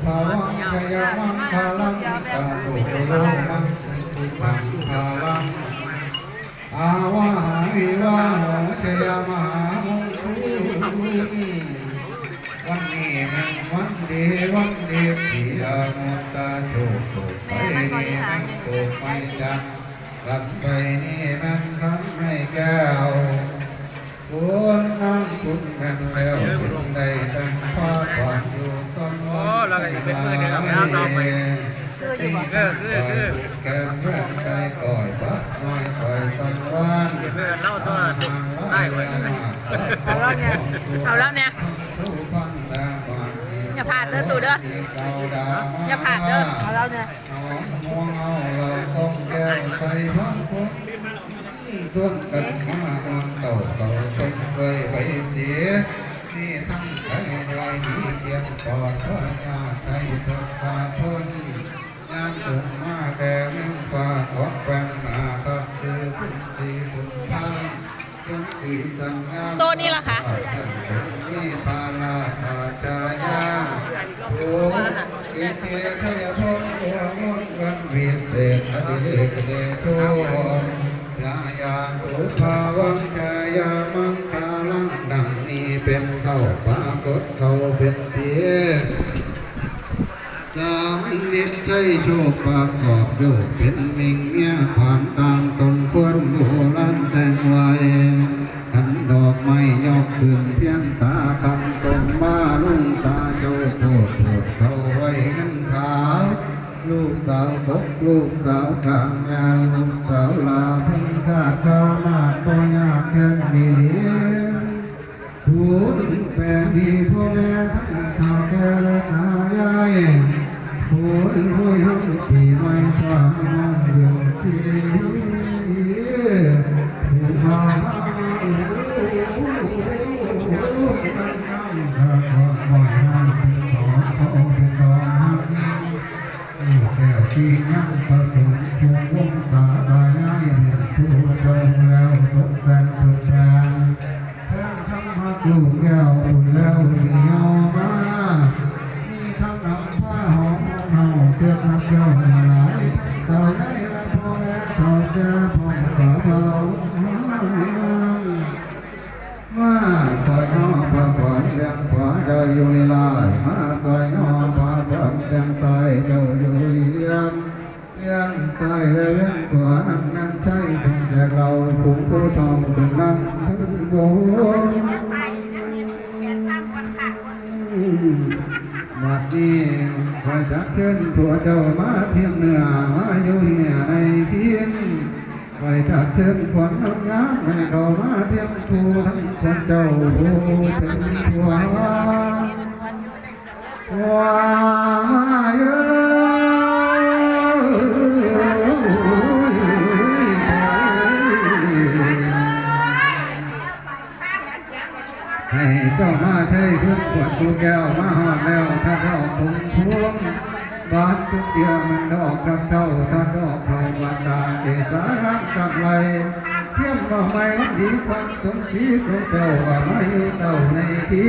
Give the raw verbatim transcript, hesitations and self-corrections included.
ภวังชยมังคลัง ตาตุโลมังสุขังพลัง อาวาหาวิวาโหชยมหามงคล วันนี้แม่นวันดีวันดีที่อมุตตาโชคสุขไปนี่แม่นสุขไปจัก กันไปนี่แม่นคันไม่แก้ว คุณนั่งคุณแม่นแล้วจึงได้ตั้งพาขวัญอยู่ซ้อน โอ้ เราก็จะเป็นมือเดียวกันแล้วต่อไป คืออยู่บ่ เออ คือ คือ แขนแว่นใจก่อยบัดน้อยซอยสังวาน เออ เล่าตัว อาหาร ได้ไว้ เลี้ยงมากสัตว์ เอาแล้วเนี่ย เอาแล้วเนี่ย ผู้พันแดงบางที อย่าพลาดเด้อตู่เด้อ เก่าดามา อย่าพลาดเด้อ เอาแล้วเนี่ย หอมหัวเงาเราต้องแก้วใส่พระคุณ ส่วนกันมาอ่อนเต่าเต่าเป็นไว้ไว้เสีย นี่ทั้งไทยรอยดีเตรียมปลอดพระญาติไทยทศพล งานองค์มาแต่เมืองฟ้าออกแปลงหนาครับซื้อคุณสีคุณพัน คุณสีสัญญา โต๊ะนี่ล่ะคะ มีพระราชาชายา โอ้ สิทธิชัยพงศ์บัวมนต์วันวิเศษอดิเรกเดโช ชายาตุภาวังชายามังคาลัง ดังนี้เป็นเท่าปรากฏเขาเป็นเตีย สามนิดใช้โชคประกอบโยกเป็นมิงเมียผ่านตามสมควรโบราณแต่งไว้ ขันดอกไม้ยกขึ้นเพียงตาขันสมมาลุงตาเจ้าโคตรโผดเขาไว้เงินขาว ลูกสาวกกลูกสาวกลางยาลูกสาวลาเพิ่งขาดข้าวมากก็ยากแค้นดีหลี คุณแปลงดีพ่อแม่ทั้งเฒ่าแก่และตายาย คุณผู้ยังปีใหม่ฟ้ามันเดือนสี่ ผู้พามาเอื้อ แก้วที่ยังประสงค์พวงวงศาตายายเรียนผู้ชมแล้วตกแต่งตกแต่งแท่งทั้งมาลูกแก้วบุญแล้วที่ยอมา มีทั้งนำผ้าหอมเห่าเตือนนับเย้าหลายเต่าในและพ่อแม่เฒ่าแก่พ่อสาวเบา มาซอยน้องพระขวัญเลี้ยงขวาเจ้าอยู่ในลาย มาซอยน้องพระขวัญเสียงใสเจ้าอยู่เลี้ยง เลี้ยงใสและเลี้ยงขวานั่งนั่งใช่คงแจกเราฝูงผู้ทองถึงนั่งถึงโบ บัดนี้ขอจักเชิญผัวเจ้ามาเทียมเนื้อมาอยู่เหียในพิน ไปจัดเชิญขวัญน้ำงามให้เขามาเทียมชูทั้งขวัญเจ้าผู้เป็นผัว ว่ามาเยอะ ให้เจ้ามาใช้เครื่องขวดสู่แก้วมาหอดแล้ว ถ้าดอกผงพวง บาดทุกเดียวมันดอกกับเจ้า ถ้าดอกเขาบาดตาเกสารังสักไว้ เทียนดอกไม้มันดีควันสมศรีสมแก้วว่ามาอยู่เจ้าในที่